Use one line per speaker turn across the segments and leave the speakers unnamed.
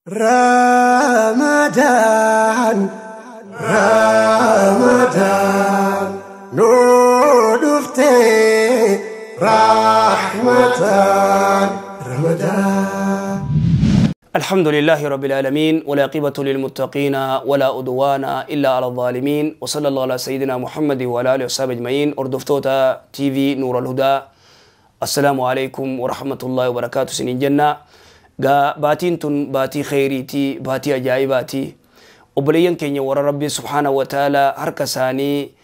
Ramadan, Ramadan, nu dhufte rahmatan Ramadan.
الحمد لله رب العالمين، والعاقبة للمتقين، ولا عدوان إلا على الظالمين، وصلى الله على سيدنا محمد وعلى آله وصحبه أجمعين. Hordoftoota TV نور الهدى، السلام عليكم ورحمة الله وبركاته. Isiniin jenna gaa, baatiin tun baatii kheyriitii, baatii ajaa'ibaati. Obboleeyyan keenya warra Rabbi سبحانه وتعالى harka isaanii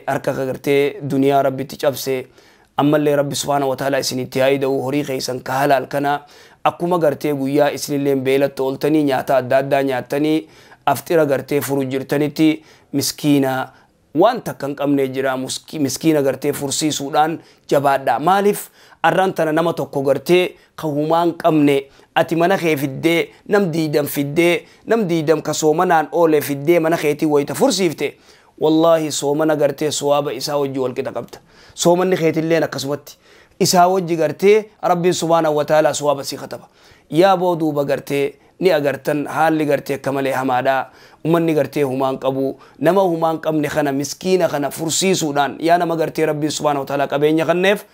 harka gartee duniyaa Rabbitti cabse, ammallee Rabbi سبحانه وتعالى isinitti haayida'u. Horii keessan ka halaal kana akkuma gartee guyyaa isinilleen beelatti ooltanii, nyaata adda addaa nyaattanii aftira gartee furu jirtanitti, miskiina waan takka hin qabne jira, miskiina gartee fursiisuudhaan jabaadha. Maaliif arraan tana nama tokko gartee ka humaa hin qabne ati mana kee fiddee, nam 20 fiddee, nam 20 ka soomanaan oole fiddee mana keetii wayita fursiifte, wallaahi soomana gartee suwaaba isaa wajji walqixa qabda. Soomanni keetilleen akkasumatti isaa wajji gartee Rabbiin سبحانه وتعالى suwaaba sii kataba. Yaa boo, duuba gartee ni agartan, haalli gartee akka malee hamaadha. Ummanni gartee humaan qabu. Nama humaan qabne kana, miskiina kana fursiisuudhaan, yaa nama gartee Rabbiin سبحانه وتعالى qabeenya kanneef,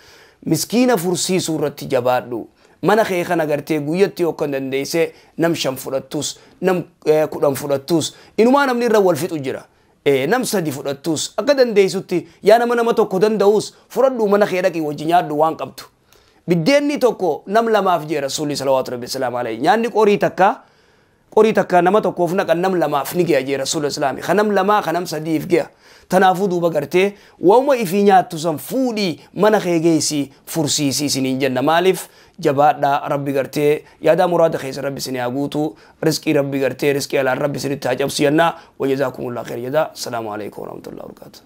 miskiina fursiisuu irratti jabaadhu. Mana kee kana gartee guyyatti yookaan dandeeyse nam 5 fudhattus, nam 10 fudhattus, inumaa namni irra wal fixu jira. Nam 3 fudhattus, akka dandeessutti, yaa nama nama tokko danda'us fudhadhu, mana kee dhaqii wajji nyaadhu waan qabdu. Biddeenni tokko nam lamaaf jee Rasuulli صلوات ربي سلام عليه. Nyaanni qorii takka, qorii takka nama tokkoof naqan, nam lamaaf ni ga'a jee Rasuulli islaami. Ka nam lamaa, ka nam sadiif ga'a. Tanaafuu duuba gartee wauma ifii nyaattu san fuudhii mana kee geessi fursiisii isiniin jenna. Maaliif jabaadhaa. Rabbi gartee yaadaa muraada keessa Rabbi isin haa guutu. Rizqii Rabbi gartee rizqii alaan Rabbi isinitti haa cabsu jenna. وجزاكم الله خير جزاء. السلام عليكم ورحمة الله وبركاته.